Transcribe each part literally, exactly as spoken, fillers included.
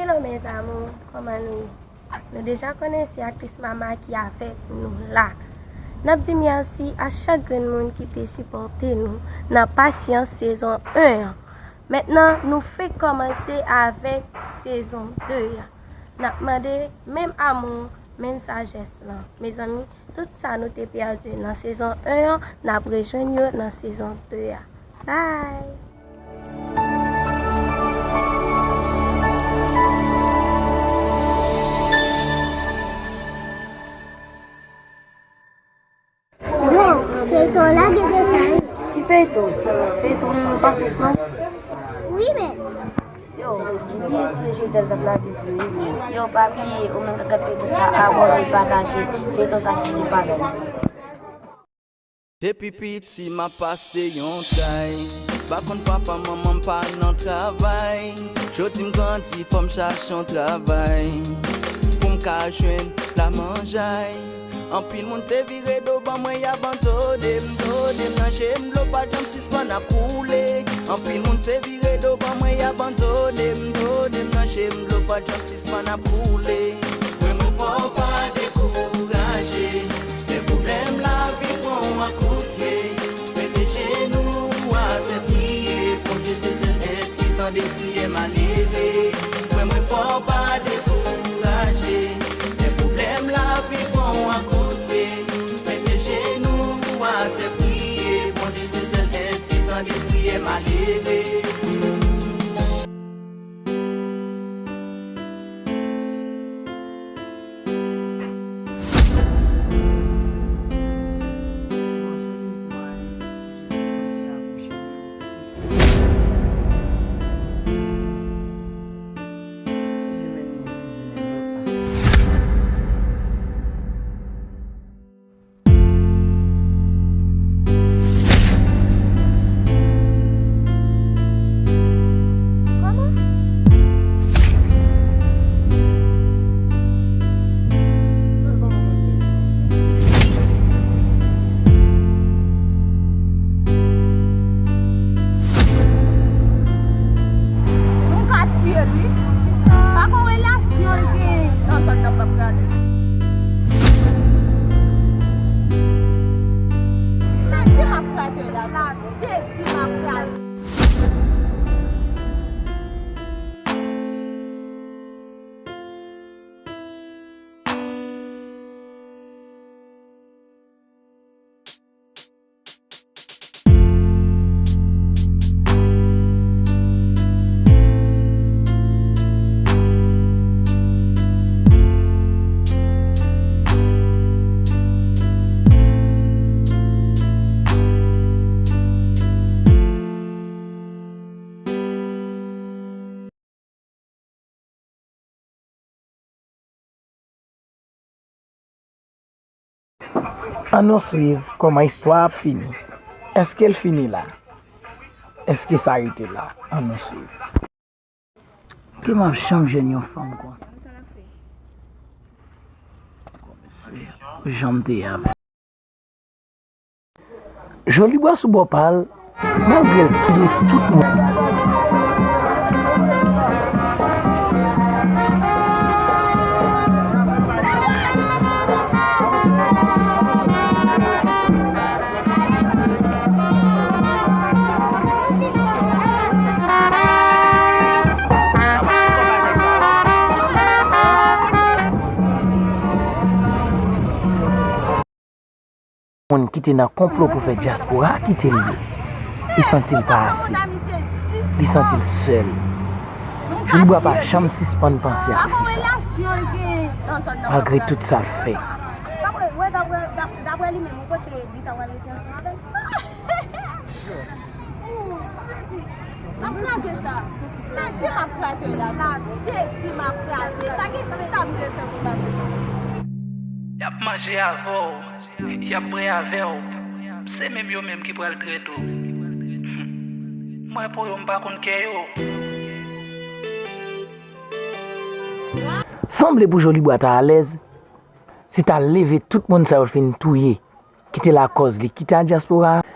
Hello mes amours, kòman nou ye? Nou deja konnen se aktris Mama ki avèk nou la. N ap di mèsi a chak grenn moun ki te sipòte nou nan Pasyans sezon en an. Mentnan, nou fenk kòmanse avèk sezon de a. N ap mande menm amou, menm sajès lan. Mezanmi, tout sa nou te pèdi nan sezon en an, n ap rejwenn yo nan sezon de a. Bye! Yo, feyton la gen deja wi. Ki feyton? Feyton san pasyans non? Wi, men. Yo, bliye si jodi a l t ap lage vre wi, men. Yo, pa bliye, ou menm k ap gad feyton sa, abòne, pataje feyton sa ki se pasyans. Depi piti m ap pase yon tray. Pa konn papa manman m pa nan travay. Jodi m grandi fò m chache yon travay pou m ka jwenn lamanjay. Anpil moun te vire do ban mwen, y abandone m, done m nan je m, dlo pa janm sispann ap koule. Anpil moun te vire do ban mwen, y abandone m, done m nan je m, dlo pa janm sispann ap koule. Frè mwen, fò w pa dekouraje. Lè pwoblèm lavi pran w ak kout pye, mete jenou w atè priye. Bondye se sèl èt ki tande priyè malere. Frè mwen, fò w pa dekouraje. Lè pwoblèm lavi pran w ak kout pye, mete jenou w atè priye. Bondye se sèl èt ki tande priyè malere. Nou ka tiye l wi. Pa gon relasyon l gen nan zòn nan p ap gade. Tèt di m ap kraze la, la, tèt di m ap kraze. Ann nou swiv kòman istwa a ap fini. Èske l fini la? Èske sa rete la? Ann nou swiv. Ke m ap janm jwenn yon fanm konsa. Janm te ye avè l. Jolibwa sou bò pa l, malgre l touye tout moun. Moun ki te nan konplo pou fè dyaspora a kite l ye. Li santi l pa ase. Li santi l sèl. Jolibwa pa janm sispann panse ak fi sa, malgre tout sa l fè. Daprè li menm, ou panse li ta pral rete ansanm avè l? M ap kraze sa. Tèt di m ap kraze la, la, tèt di m ap kraze. Sa gen sa m te fè pou bagay sa. Y ap manje avè w, y ap bwè avè w. Se menm yo menm ki pral trete w. Mwen pou yo, m pa konn kè yo. Sanble pou Jolibwa ta alèz, si ta leve tout moun sa yo fin touye, ki te lakòz li kite a dyaspora a,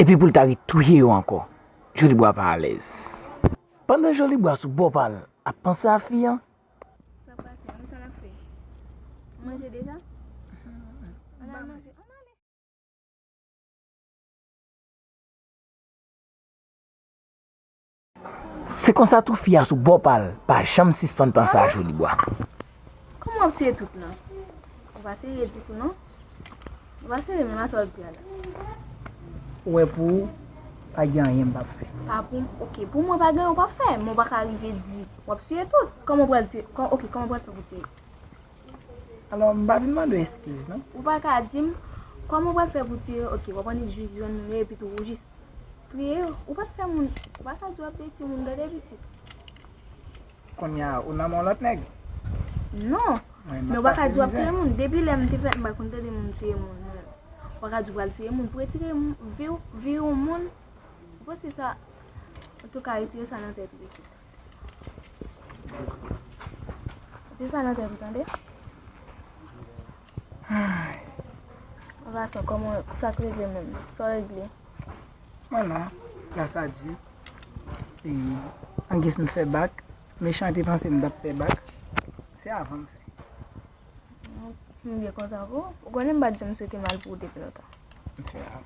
epi pou l ta retouye yo ankò. Jolibwa pa alèz. Pandan Jolibwa sou bò pa l ap panse a fi an, sa pral fè, men sa l ap fè. Manje deja? Ann al manje. Ann ale. Se konsa tou fi a sou bò pa l pa janm sispann panse a Jolibwa. Kòman w ap tiye tout lan? Ou pa serye ditou non. Ou pa serye menm a sa w ap di a la. Ou wè pou ou, pa gen anyen m p ap fè. Pa pou, ok, pou mwen pa gen anyen w p ap fè, men w pa ka rive di w ap tiye tout. Kòman w pral tiye, kò-, ok, kòman w pral fè pou tiye? Alò, m pa vin mande w eskiz non. Ou pa ka di m kòman w pral fè pou tiye, ok, w ap annik jis jwenn moun yo epi tou ou jis touye yo. Ou pa t fè moun, ou pa ka di w ap detwi moun, gade pitit. Kounye a, ou nan men yon lòt nèg? Non. Men ou pa ka di w ap touye moun. Depi lè m te fèt, m pa konn tande moun touye moun. Ou pa ka di w pral touye moun pou retire vi, vi yon moun. Ou panse sa? Antouka, retire sa nan tèt ou pitit. Retire sa nan tèt ou, tande? Ay. Anvan sa, kòman, sa k regle menm? Sa w regle? Mwen la, gras a Dye. E, an gis m fè bak, mechan te panse m t ap fè bak. Se avan m fè. M byen kontan pou ou. Ou konnen m pa t janm swete mal pou ou depi lontan. M fè avan.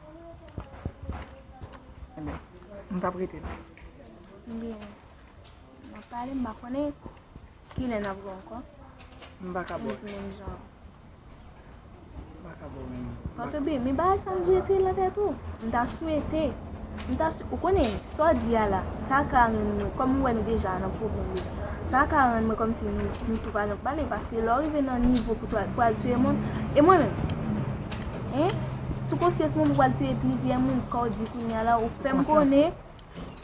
Ebyen, m t ap rete la. Byen. N ap pale, m pa konnen kilè n ap wè ankò. M pa ka bò. Menm jan. M pa ka bò menm. Fòtobe, men bagay sa m di w te nan tèt ou. M ta swete. M ta swe-, ou konnen, sa w di a la, sa ka rann mwen, kòm ou wè nou deja nan pwoblèm deja. Sa ka rann mwen kòmsi nou, nou tou pa janm pale, paske lè w rive nan nivo pou w al, pou al tiye moun, e mwen menm, hein? Sou konsyans mwen pou w al tiye plizyè moun, kòm w di kounye a la, ou fè m konnen,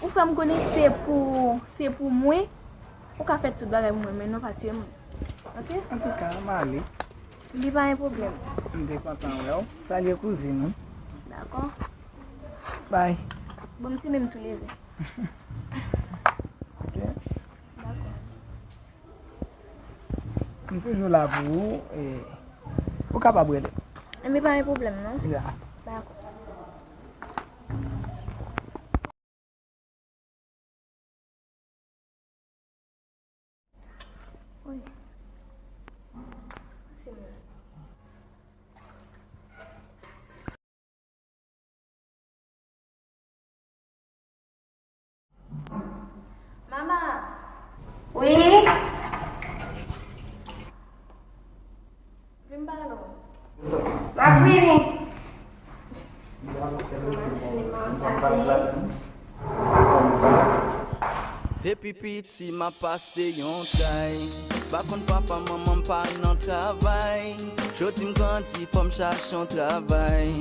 ou fè m konnen se pou, se pou mwen, ou ka fè tout bagay pou mwen, men non pa tiye moun. Ok? Antouka, m ale. Li pa gen pwoblèm. M te kontan wè w. Salye kouzin ou. Dakò. Bye. Bon, m ti menm tou leve. Ok. Dakò. M toujou la pou ou, e, ou kapab rele m. Enben, pa gen pwoblèm, non? Ya. Dakò. Wi. Se mwen. Mama! Wi? Vin pale w. M ap vini. Depi piti m ap pase yon tray. Pa konn papa manman m pa nan travay. Jodi m grandi fò m chache yon travay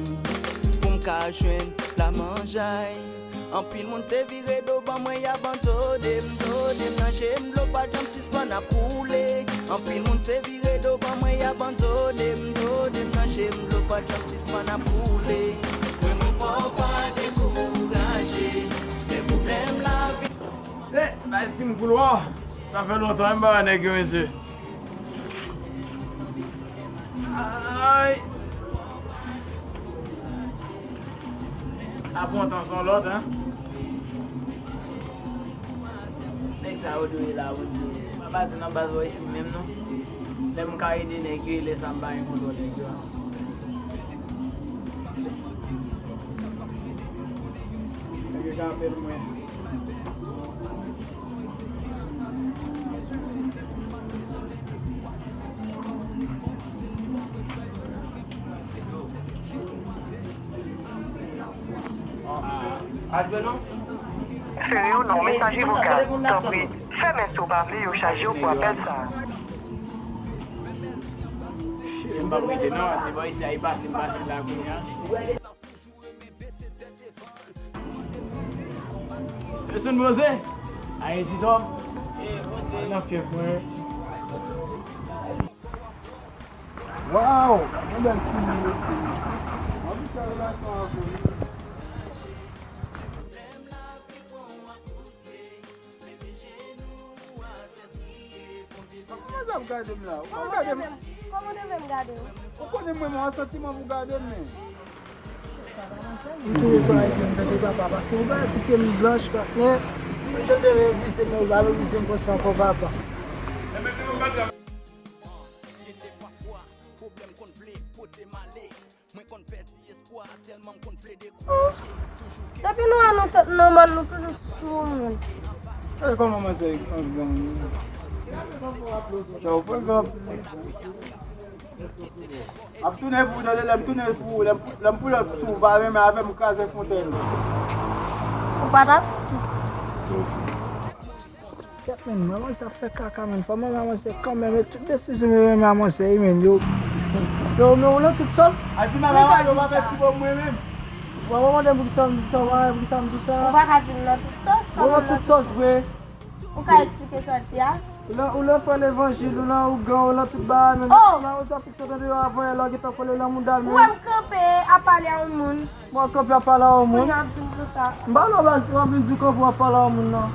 pou m ka jwenn la manjay. Anpil moun te vire do ban mwen, y abandone m, done m nan je m, dlo pa janm sispann ap koule. Anpil moun te vire do ban mwen, y abandone m, done m nan je m, dlo pa janm sispann ap koule. Frè mwen, fò w pa dekouraje, men pwoblèm lavi. Se, bay Tim Koulwa. Sa fè lontan, m pa wè nèg yo, mesye. Ay. Aprantan se yon lòt, hein. Nèg sa yo dwe la, wi. Pa pase nan baz wè isi menm, non. Lè m ka ede nèg yo, e lè sa m pa gen kontwòl nèg yo a. Nèg yo ka apèl mwen. Cheri, ou nan yon mesaje vokal. Tanpri, fèmen si w pa vle yo chaje w pou apèl sa a. Cheri, m p ap rete non, se bò isi a, e pase m pase la kounye a. Esun Boze, Ayiti Top, nan fyèf mwen. Waw, yon bèl figi mesye. Mwen pi fè relasyon avè w. Kòman w ap gade m la? Ou pa gade m? Kòman w te vle m gade w? Ou konnen mwen menm an santiman pou gade m, men. M touye twa epi m tande papa pase yon bagay, ti pye m blanch, patnè. Jan de revize, men ou pa revize m konsa ankò, papa. Gen de pafwa, pwoblèm konn vle pote m ale. Mwen konn pèdi espwa tèlman m konn vle dekouraje. Toujou gen. Depi nou wè nou sot nan mòn, nou toujou sou moun. E kòman manzè an gang? Yo, pran. M ap tounen pou ou, tande, lè m tounen pou ou, lè m, lè m pull up sou ou, pa renmen avè m, ou kraze fontèn. Ou pa t ap si. Kèt, men, manman sa fè kaka, men. Fò manman manzè kanmenm, e tout desizyon yo renmen a manzè, wi, men, yo. Yo, men ou nan tout sòs. A di manman, yo pa fè ti bò mwen menm. Bon, manman, de pou ki sa m di sa, manman, pou ki sa m di sa. Ou pa ka di m nan tout sòs, ou nan tout sòs, vre. Ou ka eksplike sa w di a? Ou nan, ou nan fè levanjil, ou nan ougan, ou nan tout bagay, men. Oh! Nan ou sa fikse tande yo avan, lè w gentan kole nan mouda l, men. Ou wè m kanpe ap pale a yon moun. Mwen kanpe ap pale a yon moun. Kounye a w ap di m konsa. M pa nan baz, m ap vin di w kanpe w ap pale a yon moun, non.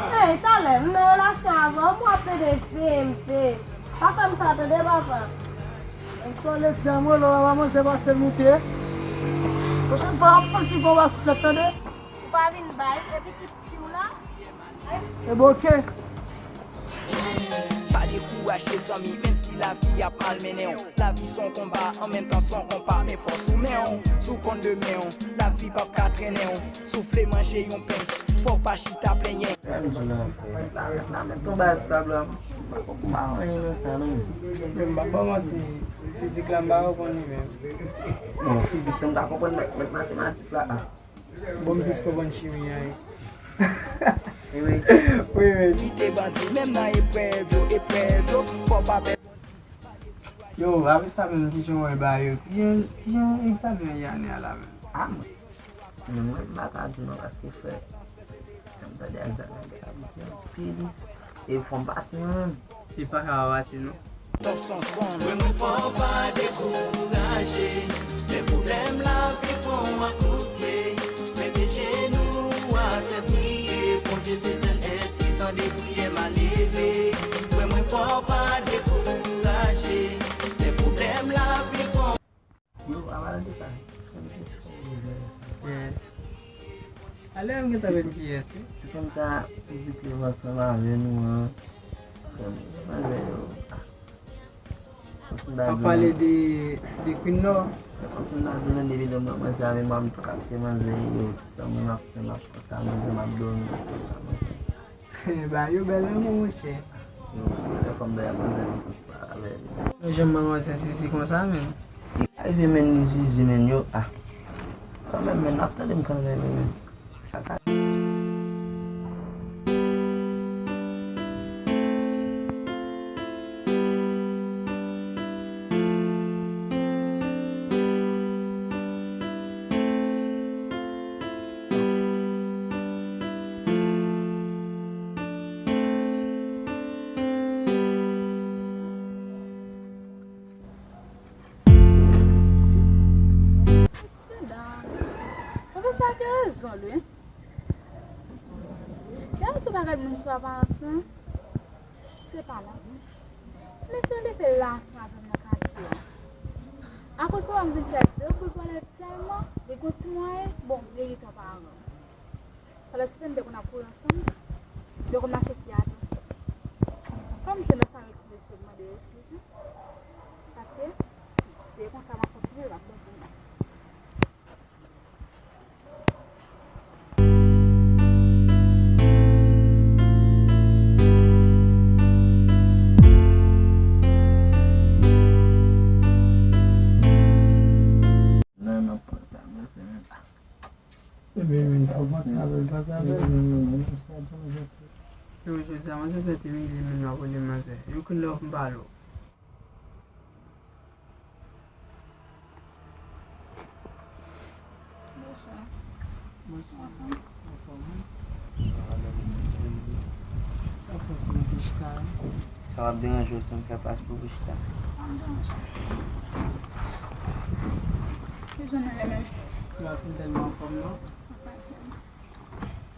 Hey, talè, m nan relasyon avè w, m wè w ap plede veye m, veye. Pa fè m sa, tande, papa. M pale di a mwen, lè w ap avanse pase moute. Pwochèn fwa, w ap fè l pi bon pase flèt, tande. Ou pa vin bay, epi ti fi w la. E bon, oke. Pa dekouraje, zanmi, menm si lavi ap malmennen w. Lavi s on konba, an menm tan s on konpa, men fòs ou men w. Si w konn demen w, lavi p ap ka trennen w. Soufle, manje yon pen, fò w pa chita plenyen. Sa m di la, frè. La, la, met yon bagay sou tab la. M pa konprann anyen nan sa, non. Men m pa ba w manti, fizik la, m pa konprann li menm. Bon, fizik la, m ka konprann, met, met matematik la, a. Bon, m plis konprann chimi a, wi. Wi, men. Evite bandi, menm nan eprèv yo, eprèv yo, fò w pa pè. Yo, apre sa menm, kijan w wè bagay yo? Kijan, kijan egzamen an ye ane a la menm? A, mwen. Men mwen, m pa ka di non, paske frè, lè m tande egzamen an, m te ka di anpil. E fò m pase mwen menm. Li pa ka pa pase non. Top Sonson. Mwen, mwen fò pa dekouraje. Men pwoblèm lavi pran w ak kout pye. Mete jenou atè priye. Bondye se sèl èt ki tande priyè malere. Mwen, mwen fò pa dekouraje. Men pwoblèm lavi pran Yo, a palan de sa. Yes. Alè m gentan konn kiyès, wi. Se kòmsa, ou di ke ansanm avè nou an. Manzè yo. Ap pale de, de Queen Nò. Kòm si m ta tounen depi lè mwen, manzè avè m ap kapte manzè yo. Sa mwen ap fè, m ap konsa, manzè m ap dòmi. Ba yo bèl lanmou, monchè. Yo, yo fè kòm dèyè manzè m konsa avè li. Yo janm manzè sezi konsa, menm. Li ka rive, menm, li sezi, menm, yo, a. Kanmenm, menm, n ap tande m kanmenm, menm. Sa ka. Mesye dam, pwofesè a gen rezon l wi. Lè yo di w pa gad moun sou aparans lan, se pa manti. Ti mesye yo leve la ansanm avè m nan katye a. Akoz papa m vin fè de koul twalèt sèlman, li gon ti mwayen, bon, li gentan paran. Talè si te m te konn ap kouri ansanm, m te konn mache fiyate ansanm. Kòm m te nan sa, ti mesye yo mande yo eskiz wi. Paske, se konsa m ap kontinye, l ap bon pou mwen. Nan, nan, pran sa, mwen, se menm. Ebyen, men, fò panse avè l, panse avè l. Yo, jodi a, manzè fèt imilye, men w ap rele manzè. Yo, kilè w ap pale w? Bonswa. Bonswa. Anfòm, wi. Anfòm, ti mete chita la. Sa w ap deranje w si m fè plas pou ou chita? Pa deranje. Ki jan nou ye menm? M pa fin tèlman anfòm, non.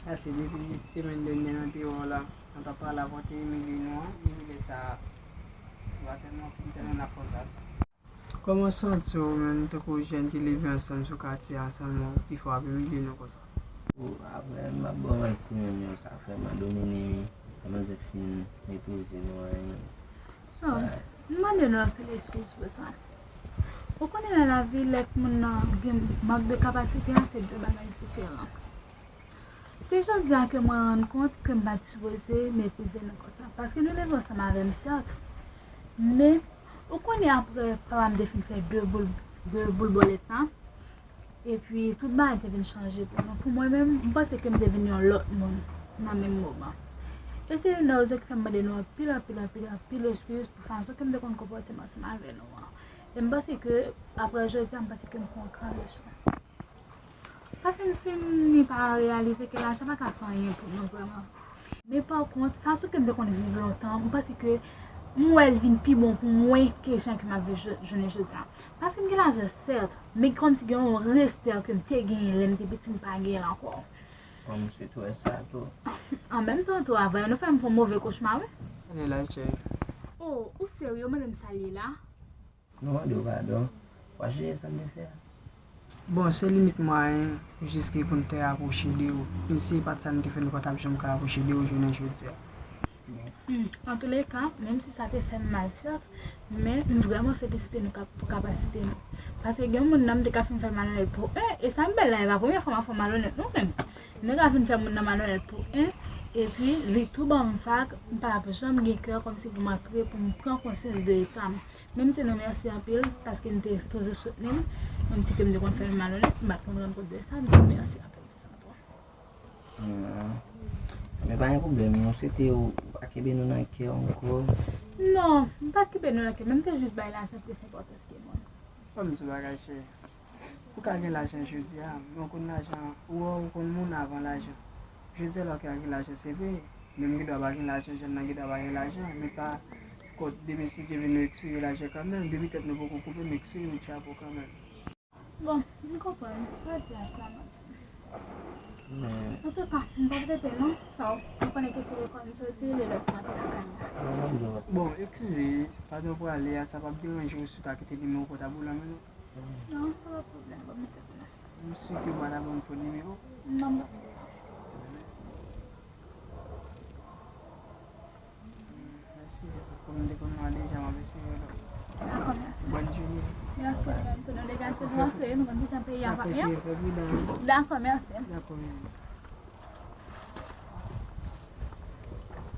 Pase depi semèn dènyè nan te wè w la. Mwen t ap pale avè w te imilye nou an, depi lè sa a, ou pa tèlman, m tèlman n ap konsa sa. Kòman w santi w menm tankou jèn ki leve ansanm sou katye a sèlman, pifò ap imilye nou konsa? Apre, m ap ba w manti menm, yo, sa vrèman domine m, wi. Kòman manzè fin meprize m, wi. So, m mande nou anpil eskiz pou sa. Ou konnen nan lavi, lè moun nan gen mank de kapasite, se de bagay diferan. Se jodi a ke mwen rann kont ke m pa t sipoze meprize nou konsa. Paske nou leve ansanm avè m, sèt. Men, ou konnen apre papa m te fin fè de boul, de boul bòlèt la, epi tout bagay te vin chanje pou nou. Pou mwen menm, m panse ke m te vin yon lòt moun nan menm moman. E se youn nan rezon ki fè m mande nou anpil, anpil, anpil, anpil eskiz pou fason ke m te konn konpòte m ansanm avè nou an. E m panse ke, apre jodi a, m panse ke m pran yon gran leson. Paske m fin ni pa reyalize ke lajan pa ka fè anyen pou nou vrèman. Men pa kont, fason ke m te konn viv lontan, m panse ke m wè l vin pi bon pou mwen ke jan ke m ap viv jounen jodi a. Paske m gen lajan, sèt, men kòmsi gen yon respè ke m te genyen lè m te piti, m pa genyen l ankò. Bon, m swete w wè sa tou. An menm tan tou, avan nou fè m fè yon move kochma, wi. Ann la, cheri. Oh, ou serye, ou mande m sa l ye la? Nou mande w padon. W a jere sa n te fè a? Bon, se limit mwayen jis ki pou n te apwoche de ou. E si e pa t sa n te fè, nou pa t ap janm ka apwoche de ou jounen jodi a. Hmm, antouleka, menm si sa te fè m mal, sèt, men m vrèman felisite nou pou kapasite nou. Paske gen moun nan m te ka fin fè malonèt pou en, e sa m bèl la, e pa premye fwa m ap fè malonèt non menm. M te ka fin fè moun nan malonèt pou en, epi li tou ban m vag, m pa t ap janm gen kè kòmsi pou m antre, pou m pran konsyans de eta m. Men m di nou mèsi anpil, paske n te toujou soutni m, menm si ke m te konn fè m malonèt, m pa t konn rann kont de sa, m di nou mèsi anpil pou sa tou. Men pa gen pwoblèm, nou swete w pa kenbe nou nan kè w ankò. Non, m pa t kenbe nou nan kè, men m te jis bay lajan plis enpòtans ke moun. Ban m di w bagay, cheri. Ou ka gen lajan jodi a, men ou konn lajan, ou wè, ou konn moun avan lajan. Jodi a la ou ka gen lajan, se vre, men m gendwa pa gen lajan, jèn nan gendwa pa gen lajan, men pa kont demen si Dye vle nou ekspire lajan kanmenm, depi tèt nou poko koupe, m ekspire ou chapo kanmenm. Bon, m konprann, pa di a sa manti. Antouka, m p ap rete non, sa w, m konnen ke se lekòl m soti, lè lòt m antre lakay la. Mwen menm tou. Bon, eskize, pandan w prale a, sa p ap deranje w si w ta kite nimewo pòtab ou lan men nou? Non, sa pa pwoblèm, ban m tèt mwen. M si ke w pa ta ban m fo nimewo. Non, m p ap fè sa. Mèsi. Mèsi, kòm m te konn nan deja, m ap eseye lò. Dakò, mèsi. Bòn jounen. Mèsi, menm tou nou degaje nou antre, nou konn kijan peyi a va Dakò, ye. cheri, fè pridan. Dakò, mèsi. Dakò, mèsi.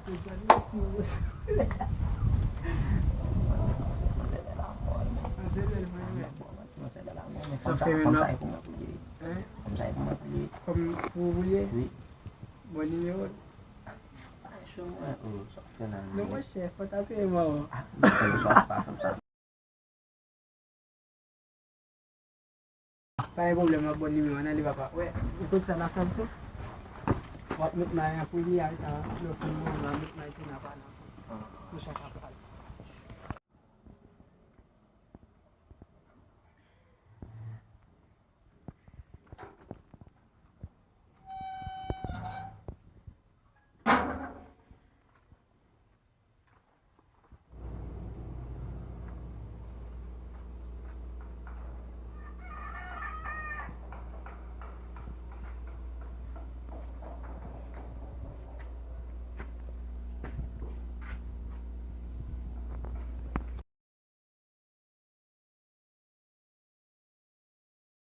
Mèsi, mèsi. Sa fè menm la. Hein? Kòm pou w pou l ye? Wi. Bon nimewo. Cho mwen, oh, sa fè la. Non, monchè, fò ta peye mò. Ah, non, sa pa fè sa. Pa gen pwoblèm, m ap bon nimewo an, ale papa. Wè, ou konn sa n ap fè m tou? W ap met may an premye, apre sa, lè w fin bon, w ap met may tou, n ap ale ansanm. Nou chak ap pale.